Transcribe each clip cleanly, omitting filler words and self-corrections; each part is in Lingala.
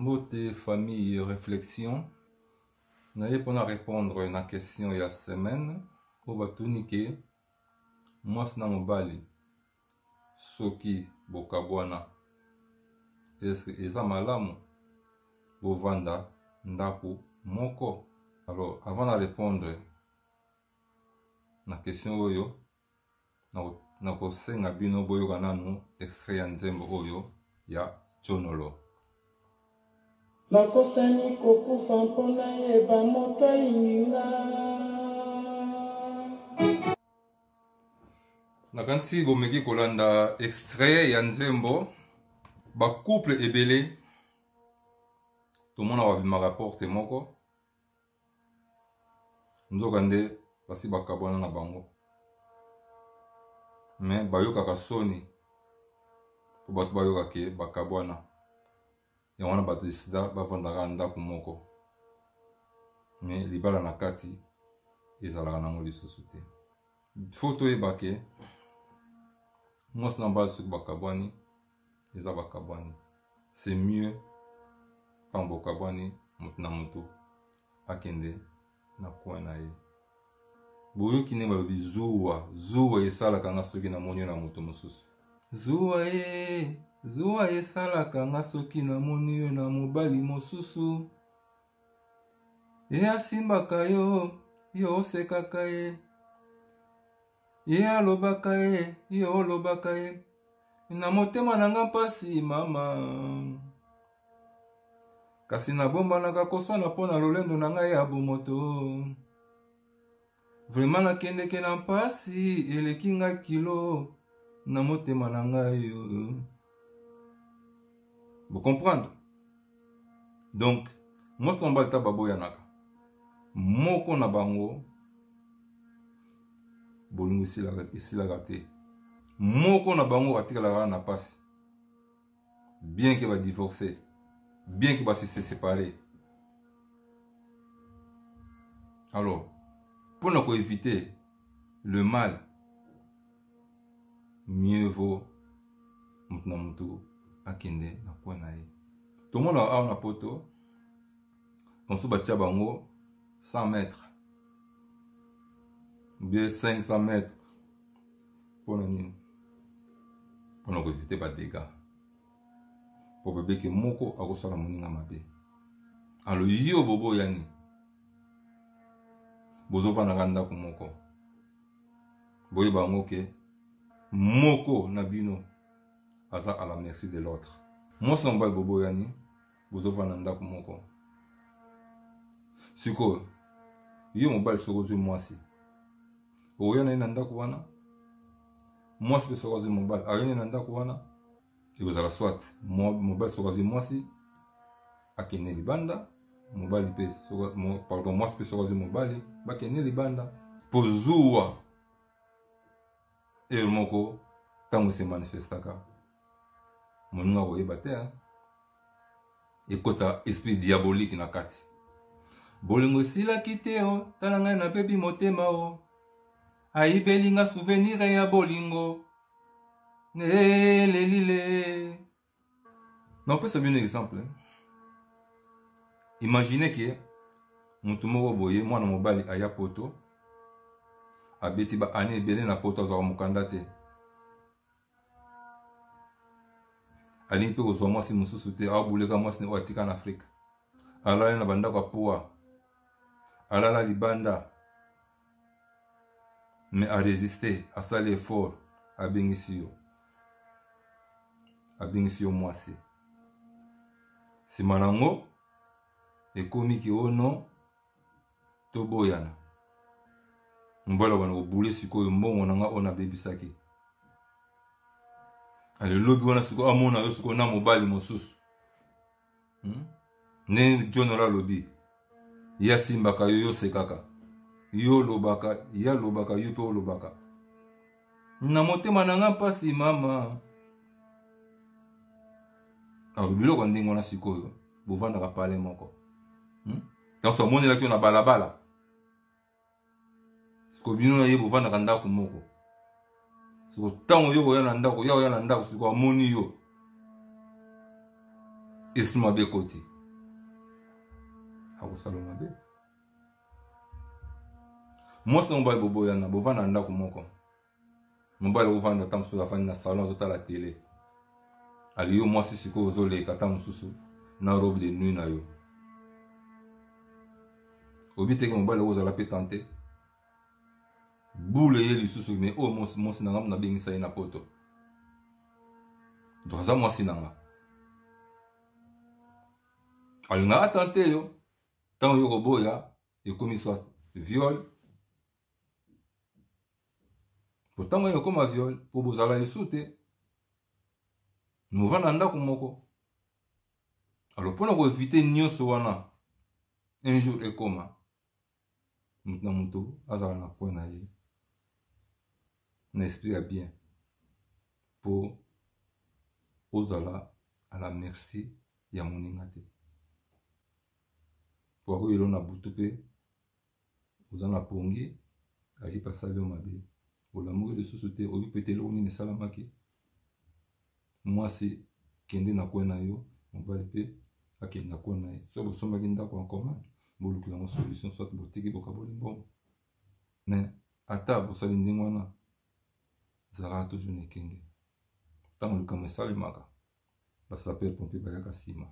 Mbote famille réflexion naye mpona répondre na question ya semaine oyo batuni ke mwasi na mobali soki bokabwana eske eza malamu bovanda ndako moko? Alors avant na répondre na question oyo, nakosenga bino boyoka nanu extrait ya nzembo oyo ya Jonolo. Nakosani kokufa mpo nayeba moto alingi nga. Nakanisi bomeki kolanda extrait ya nzembo. Ba couple ebele tomona babimaka porte moko, nzoka nde basi bakabwana na bango, me bayokaka soni mpo bato bayoka ke bakabwana. Yango wana bato desida bavandaka ndako moko, me libala na kati ezalaka nango lisusu te. Fo toyeba ke mwasi na mobali soki bakabwani, eza bakabwani. C'est mieux ntango bokabwani, moto na moto akende na coin na ye. Boyoki ndenge balobi zuwa, zuwa esalaka nga soki namoni yo na moto mosusu. Zuwa e, zuwa esalaka nga soki namoni yo na mobali mosusu. Ye asimbaka yo, yo osekaka ye. Ye alobaka ye, yo olobaka ye. Na motema na nga mpasi mama. Kasi nabombanaka koswana mpo na lolendo na ngai ya bomoto. Vraiment nakendeke na mpasi eleki ngai kilo na motema na ngai. Vous comprendre? Donc, mwasi na mobali ta baboyanaka, moko na bango bolingo esilaka te, moko na bango atikalaka na pasi, bien que ba divorcer, bien que ba se séparer. Alors, pour nous éviter le mal, mieux vaut moto na moto akende na coin na ye. Tomona awa na poto, mosusu batia bango 100 mètres, bien 500 mètres. Mpona nini? Mpona koevite ba dégâts, po bebeke moko akosala moninga mabe. Alo yo boboyani, bozovandaka ndako moko, boyeba yango ke moko na bino aza à la merci de l'autre. Mwasi na mobali boboyani, bozovanda ndako moko. Sikoyo yo mobali soki ozwi mwasi, okoya na ye na ndako wana. Mwasi mpe soki azwi mobali, akoya na ye na ndako wana. Ekozala soit mobali soki azwi mwasi akende libanda, mobali mpe, pardon, mwasi mpe soki azwi mobali bakende libanda. Mpo zuwa ere moko ntango se manifestaka, moninga akoyeba te, ekota esprit diabolique na kati. Bolingo esilaki te o, tala ngai nabebi motema o, ayibeli nga souvenir ya bolingo elelile. Nakopesa bino exemple. Imagine ke motu moko boye, mwana mobali aya poto, abeti ba année ebele na poto, azwaka mokanda te, alingi mpe kozwa mwasi mosusu te, abuleka mwasi oyo atika na Afrika, alala na bandako ya poa, alala libanda, mais aresiste, asali effort, abengisi yo, abengisi yo mwasi. Nsima nango ekomi ke ono toboyana, mobali abanda kobule sikoyo mbongo na nga oyo nabebisaki. Ale lobi wana sikoyo amona yo sikoyo na mobali mosusu, Ndenge John ola alobi, ye asimbaka yo, yo osekaka, yo olobaka, ye alobaka, yo mpe olobaka. Na motema na nga mpasi mama. Alors biloko ya ndenge wana sikoyo bovandaka pale moko, Ntanso amonelaki yo na balabala, sikoyo bino na ye bovandaka ndako moko. Sikoyo ntango yo koya na ndako, ya koya na ndako, sikoyo amoni yo, esi mabe ekoti. Akosala mabe. Mwasi na mobali boboyana, bovanda na ndako moko. Mobali akovanda ata mosusu afandi na salon azotala tele. Ali yo mwasi sikoyo ozoleka ata mosusu na robe de nuit na yo. Oyebi te ke mobali akozala mpe tante. Boule ye lisusu mais oyo mwasi na nga nabengisa ye na poto. Donc aza mwasi na nga. Alingaka tante yo. Ntango yo koboya ekomi soit viol. Po ntango yo ekoma viol po bozala lisusu te. Movanda ndako moko. Alors mpona koevite nyonso wana un jour ekoma moto na moto azala na coin na ye na esprit ya bien po ozala à la merci ya moninga te. Po akoyelo na butu pe oza na pongi ayebi asali yo mabe, olamuki lisusu te, oyebi pe te eloko nini esalamaki. Mwasi kende na coin na yo, mobali pe akende na coin na ye. Soki bosombaki ndako en commun, bolukela yango solution, soit botiki bokaboli mbongo. Mais ata bosali ndenge wana, zalaka toujours na ekenge. Ntango likambo esalemaka, ba sapeur pompier bayaka nsima,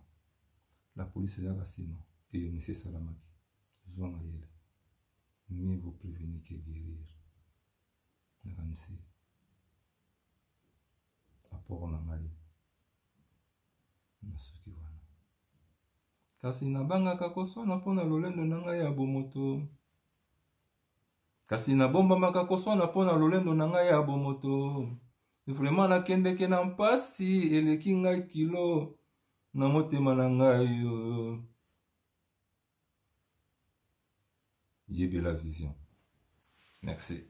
la police eyaka nsima, eyo misi esalamaki. Zwa mayele, mieux vaut prévenir que guérir. Nakanisi apport na ngai na suki wana. Kasi nabangaka koswana mpo na lolendo na ngai ya bomoto. Kasi nabombamaka koswana mpo na lolendo na ngai ya bomoto. Vraiment nakendeke na mpasi eleki ngai kilo na motema na ngai. Yebela Vision. Merci.